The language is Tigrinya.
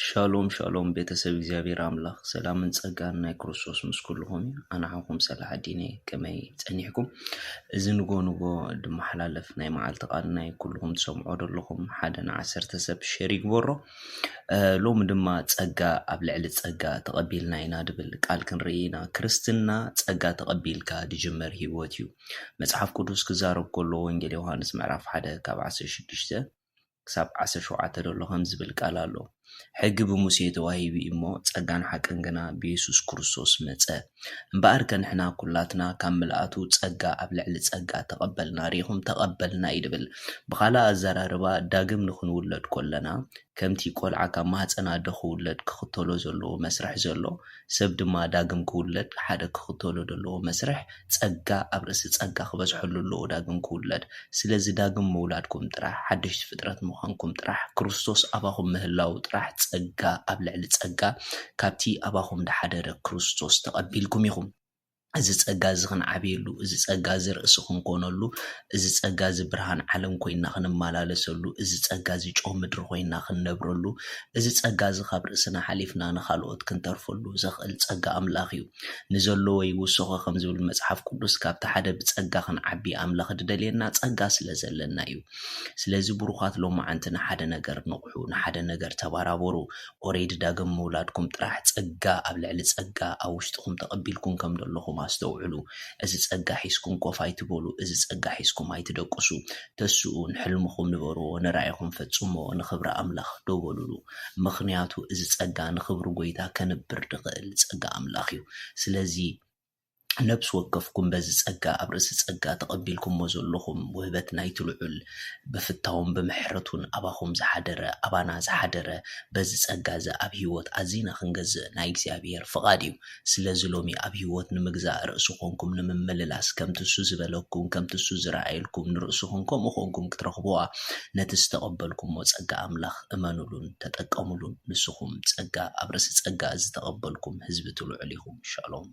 ሻሎም ሻሎም ቤተሰብ እግዚኣብሔር ኣምላኽ ሰላምን ጸጋን ናይ ክርስቶስ ምስ ኩልኹም እዩ። ኣነ ሓውኩም ሰላሓዲን እየ። ከመይ ጸኒሕኩም? እዚ ንጎ ንጎ ድመሓላለፍ ናይ መዓልቲ ቃል ናይ ኩልኹም ትሰምዖ ዘለኹም ሓደ ንዓሰርተ ሰብ ሸር ይግበሮ። እ፣ ሎሚ ድማ ጸጋ ኣብ ልዕሊ ጸጋ ተቐቢልና ኢና ድብል ቃል ክንርኢ ኢና። ክርስትና ጸጋ ተቐቢልካ ድጅመር ህይወት እዩ። መጽሓፍ ቅዱስ ክዛረብ ከሎ ወንጌል ዮሃንስ ምዕራፍ ሓደ ካብ ዓሰርተ ሽዱሽተ ክሳብ ዓሰርተ ሸውዓተ ዘሎ ከም ዝብል ቃል ኣሎ። ሕጊ ብሙሴ ተዋሂቡ እዩ እሞ ጸጋን ሓቅን ግና ብየሱስ ክርስቶስ መጸ። እምበኣርከ ንሕና ኩላትና ካብ ምልኣቱ ጸጋ ኣብ ልዕሊ ጸጋ ተቐበልና፣ ርኢኹም ተቐበልና እዩ ድብል። ብኻልእ ኣዘራርባ ዳግም ንኽንውለድ ከለና ከምቲ ቆልዓ ካብ ማህጸን ኣዶ ክውለድ ክኽተሎ ዘለዎ መስርሕ ዘሎ ሰብ ድማ ዳግም ክውለድ ሓደ ክኽተሎ ዘለዎ መስርሕ ጸጋ ኣብ ርእሲ ጸጋ ክበዝሐሉ ኣለዎ ዳግም ክውለድ። ስለዚ ዳግም ምውላድኩም ጥራሕ፣ ሓደሽቲ ፍጥረት ምዃንኩም ጥራሕ፣ ክርስቶስ ኣባኹም ምህላው ጥራሕ ጸጋ ኣብ ልዕሊ ጸጋ ካብቲ ኣባኹም ድሓደረ ክርስቶስ ተቐቢልኩም ኢኹም። እዚ ጸጋ እዚ ክንዓብየሉ፣ እዚ ጸጋ እዚ ርእሲ ክንኮነሉ፣ እዚ ጸጋ እዚ ብርሃን ዓለም ኮይና ክንመላለሰሉ፣ እዚ ጸጋ እዚ ጨው ምድሪ ኮይና ክንነብረሉ፣ እዚ ጸጋ እዚ ካብ ርእስና ሓሊፍና ንኻልኦት ክንተርፈሉ ዘኽእል ጸጋ ኣምላኽ እዩ። ንዘለዎ ይውስኾ ከም ዝብል መጽሓፍ ቅዱስ፣ ካብቲ ሓደ ብጸጋ ክንዓቢ ኣምላኽ ድደልየና ጸጋ ስለ ዘለና እዩ። ስለዚ ብሩኻት ሎማዓንቲ ንሓደ ነገር ንቕሑ፣ ንሓደ ነገር ተባራበሩ። ኦሬዲ ዳግም ምውላድኩም ጥራሕ ጸጋ ኣብ ልዕሊ ጸጋ ኣብ ውሽጥኹም ተቐቢልኩም ከም ዘለኹም ኣስተውዕሉ። እዚ ጸጋ ሒዝኩም ኮፍ ኣይትበሉ፣ እዚ ጸጋ ሒዝኩም ኣይትደቅሱ። ተስኡ፣ ንሕልምኹም ንበርዎ፣ ንራእይኹም ፈጽምዎ፣ ንኽብሪ ኣምላኽ ደው በሉሉ። ምኽንያቱ እዚ ጸጋ ንኽብሪ ጎይታ ከንብር ድኽእል ጸጋ ኣምላኽ እዩ። ስለዚ ነብሲ ወከፍኩም በዚ ጸጋ ኣብ ርእሲ ጸጋ ተቐቢልኩሞ ዘለኹም ውህበት ናይቲ ልዑል ብፍታውን ብምሕረቱን ኣባኹም ዝሓደረ፣ ኣባና ዝሓደረ፣ በዚ ጸጋ እዚ ኣብ ህይወት ኣዚና ክንገዝእ ናይ እግዚኣብሔር ፍቓድ እዩ። ስለዚ ሎሚ ኣብ ህይወት ንምግዛእ ርእሲ ኾንኩም ንምምልላስ ከምቲ እሱ ዝበለኩም፣ ከምቲ እሱ ዝረኣየልኩም ንርእስኹም ከምኡ ኾንኩም ክትረኽብዋ ነቲ ዝተቐበልኩሞ ጸጋ ኣምላኽ እመኑሉን ተጠቀሙሉን። ንስኹም ጸጋ ኣብ ርእሲ ጸጋ ዝተቐበልኩም ህዝቢ እቲ ልዑል ኢኹም። ሻሎም።